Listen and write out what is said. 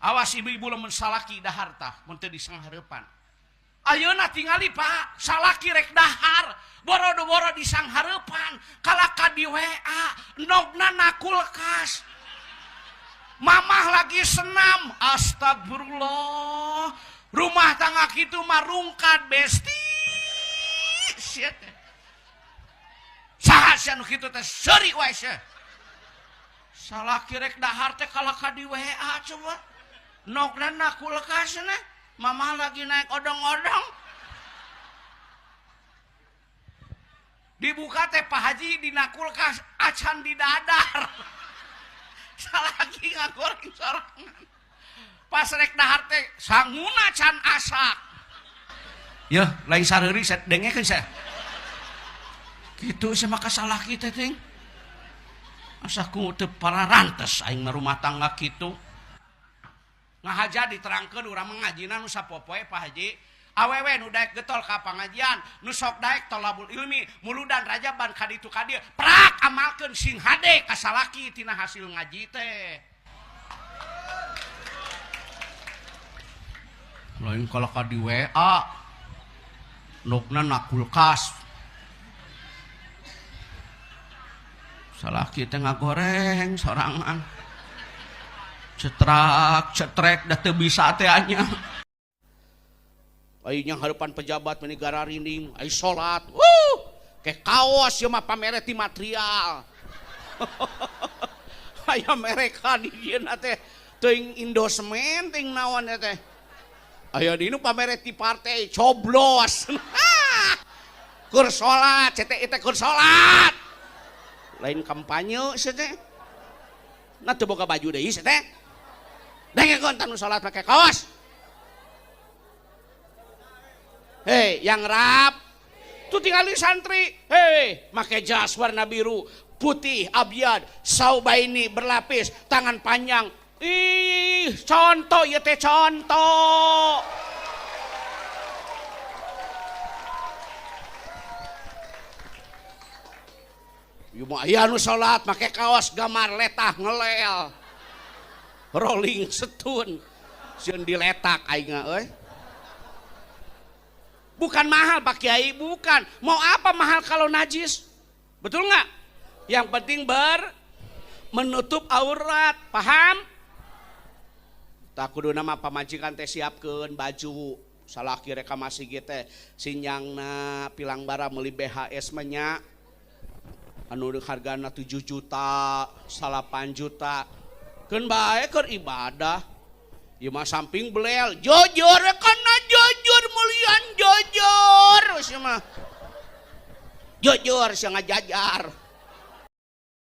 Awas ibu-ibu lamun salaki dahar tah mun teu disanghareupan. Ayeuna tingali Pak, salaki rek dahar, boro-boro disanghareupan, kalaka di WA, endogna na kulkas. Mamah lagi senam, astagfirullah. Rumah tangga kitu mah rungkad besti. Sia teh. Saha sia nu kitu teh seuri wae sia. Salaki rek dahar teh kalaka di WA coba. Endogna na kulkasna. Mamah lagi naik odong-odong. Dibuka teh Pak Haji dina kulkas acan di dadar. Salaki ngagoreng sorangan. Pas rek dahar teh sanguna can asak. Yeuh, lain sareuri dengekeun saya. Kitu sia maka salaki teh ting. Asa ku teu pararantes aing mah rumah tangga kitu. Ngahaja diterangkeun urang mah ngajina nu sapopoe Pak Haji. Awewe nu daek getol ka pangajian, nu sok daek tolabul ilmi, muludan rajaban ka ditu ka dieu, prak amalkeun sing hade ka salaki tina hasil ngaji teh. Lain kalaka di WA, endogna na kulkas. Salaki teh ngagoreng sorangan. Cetrak, cetrek, dah teu bisa teh anya. Ai nya harapan pejabat meni gararinding, ai salat. Wuh, ke kaos ieu mah pamere ti material. Aya mereka di dieu teh teuing Indosemen teuing naon teh. Aya di nu pamere ti partai coblos. Keur salat, CTI teh keur salat. Lain kampanye sia teh. Nah teu boga baju deui sia teh. Dengekeun tah nu salat make kaos. Hei, yang rap tuh tinggali santri. Hei, make jas warna biru, putih, abyad, saubaini berlapis, tangan panjang. Ih, contoh ya teh contoh. Ieu mah aya nu salat make kaos gamar letah ngelel. Rolling Stone. Sieun diletak aing euy. Bukan mahal Pak Kiai, bukan. Mau apa mahal kalau najis? Betul nggak? Yang penting menutup aurat, paham? Tak kudu nama pamajikan teh siapkeun baju. Salaki rek ka masjid teh sinyangna pilang bara meuli BHS mah nya. Anu hargana 7 juta, 8 juta. Keun bae keur ibadah. Ieu mah samping belel, jujur kana jujur mulian jujur sia mah. Jujur sia ngajajar.